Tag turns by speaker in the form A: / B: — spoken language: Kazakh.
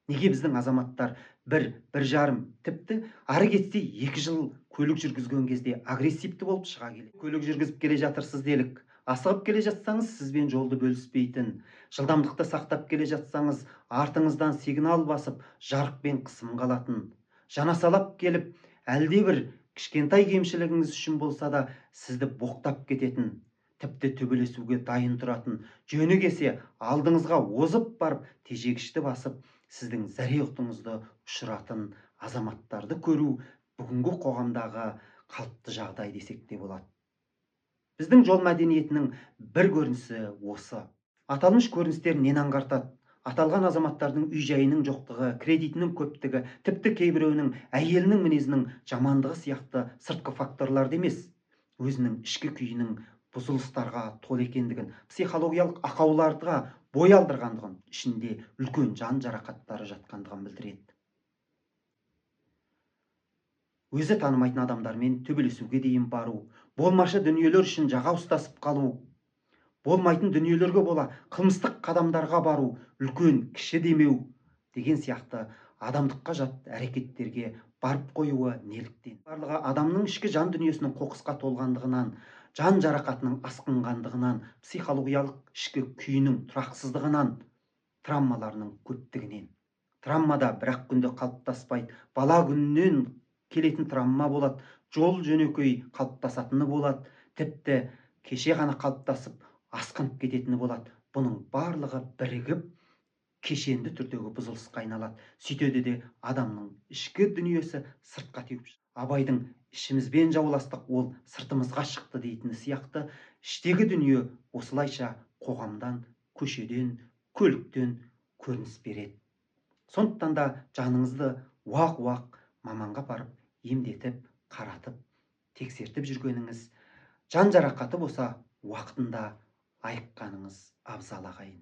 A: Неге біздің азаматтар бір жарым, тіпті ары кетсе 2 жыл көлік жүргізген кезде агрессивті болып шыға келеді? Көлік жүргізіп келе жатырсыз делік, асығып келе жатсаңыз, сізбен жолды бөліспейтін, жылдамдықты сақтап келе жатсаңыз, артыңыздан сигнал басып, жарықпен қысым қалатын, жанасалап келіп, әлде бір кішкентай кемшілігіңіз үшін болса да сізді боқтап кететін, тіпті төбелесуге дайын тұратын, жөні келсе алдыңызға озып барып, тежегішті басып, сіздің зәре құтыңызды ұшыратын азаматтарды көру бүгінгі қоғамдағы қалыпты жағдай десек те болады. Біздің жол мәдениетінің бір көрінісі осы. Аталмыш көріністер нені аңғартады? Аталған азаматтардың үй-жайының жоқтығы, кредитінің көптігі, тіпті кейбіреуінің әйелінің мінезінің жамандығы сияқты сыртқы факторларды емес, өзінің ішкі күйінің бұзылыстарға толы екендігін, психологиялық ақауларға бой алдырғандығын, ішінде үлкен жан жарақаттары жатқандығын білдіреді. Өзі танымайтын адамдармен төбелесуге дейін бару, болмашы дүниелер үшін жаға ұстасып қалу, болмайтын дүниелерге бола қылмыстық қадамдарға бару, үлкен кіші демеу деген сияқты адамдыққа жат әрекеттерге барып қоюы неліктен? Барлығы адамның ішкі жан дүниесінің қоқысқа толғандығынан, жан жарақатының асқынғандығынан, психологиялық ішкі күйінің тұрақсыздығынан, травмаларының көптігінен. Травмада бір-ақ күнде қалыптаспайды, бала күнінен келетін травма болады, жол жөнекей қалыптасатыны болады, тіпті кеше ғана қалыптасып асқынып кететіні болады. Бұның барлығы бірігіп кешенді түрдегі бұзылысқа айналады. Сөйтеді де адамның ішкі дүниесі сыртқа теуіп шығады. Абайдың ішімізбен жауластық, ол сыртымызға шықты дейтіні сияқты іштегі дүние осылайша қоғамдан, көшеден, көліктен көрініс береді. Сондықтан да жаныңызды уақ-уақ маманға барып емдетіп, қаратып, тексертіп жүргеніңіз, жан жарақаты болса уақытында айыққаныңыз абзал ағайын.